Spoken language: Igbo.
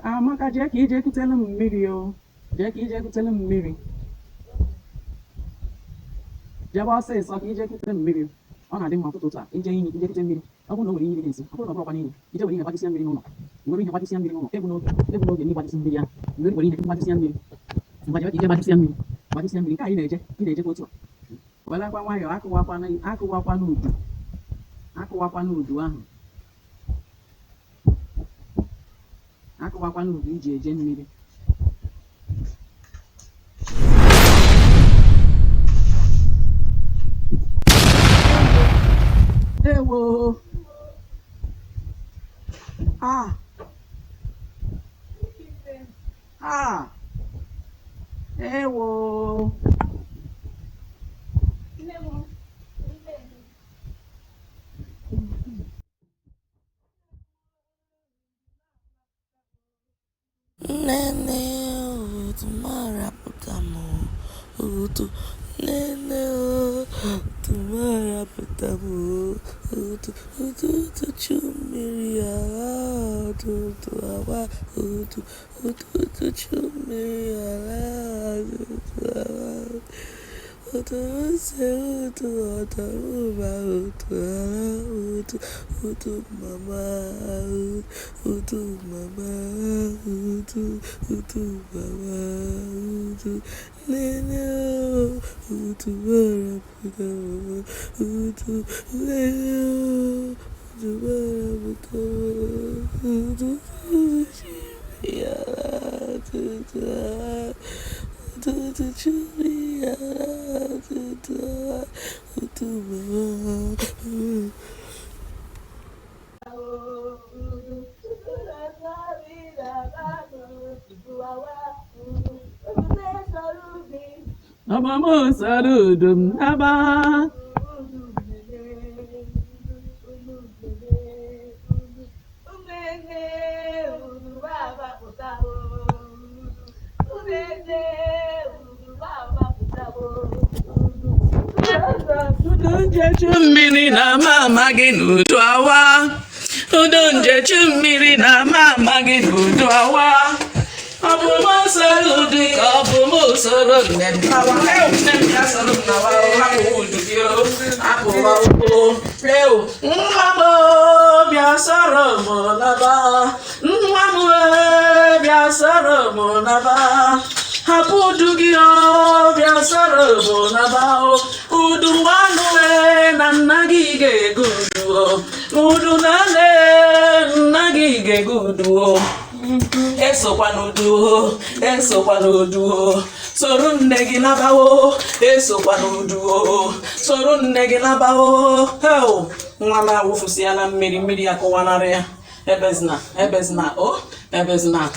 Amaka, jee ka ije kutelu m mmiri o. Jee ka ije kutelu m mmiri. Jebe ọsịsọ ka ije kute m mmiri. Ọ na-adị mma ụtụtụ a ije inyi ije kute mmiri. Ọ bụrụ na o nwere iyi dị gị nso, ọ bụrụ na ọ bụrụkwa n'inyi, ije were ihe gbajisịa mmiri n'ụlọ. Were ihe gbajisịa mmiri n'ụlọ. Egbu n'oge, egbu n'oge n'ịgbajisi mmiri ahụ. Were were ihe gbajisịa mmiri. Ngwa jebe ka ije gbajisịa mmiri. Gbajisịa mmiri. Nke a ị na-eje, ị na-ejekwa otu a. Welakwa nwayọọ, akụwakwana akụwakwana udu. Akụwakwana udu ahụ. Akụwakwana udu iji eje mmiri. Ewo! Ah! Ah! Ewo! Nnene otu m otu nnene otu marapụta m otu ụtụtụ chu mmiri ala ụtụtụ awa otu ụtụtụ chu mmiri ala ụtụtụ awa otu ose otu ọtọrụba otu ala otu otu mama otu mama otu otu mama otu nene otu marapụta m otu nene otu marapụta m otu ala ụtụtụ ala ụtụtụ churi ala ụtụtụ ala otu mama. Ọbụ m soro udu m naba. Udu njechu mmiri na ama ama gị n'udu awa. Udu njechu mmiri na ama ama gị n'udu awa. Ọ bụ m soro udu ka ọ bụ m soro nne m nawa. Ew, nne m bịa soro m nawa o, hapụ udu gị o, hapụwa ụkwụ. Ew, nwa m o, bịa soro m naba. Nwa m e, bịa soro m naba. Hapụ udu gị o, bịa soro m naba o. Udu nwanụ e, na nna gị ga-ego udu o. Udu na nne nna gị ga-ego udu o. Esokwa n'udu o, esokwa n'udu o. Soro nne gị nabawo, esokwa n'udu o. Soro nne gị nabawo. Heo, nwa m awụfusi ya na mmiri, mmiri akụwanarị ya. Ebezina, ebezina, o, ebezina.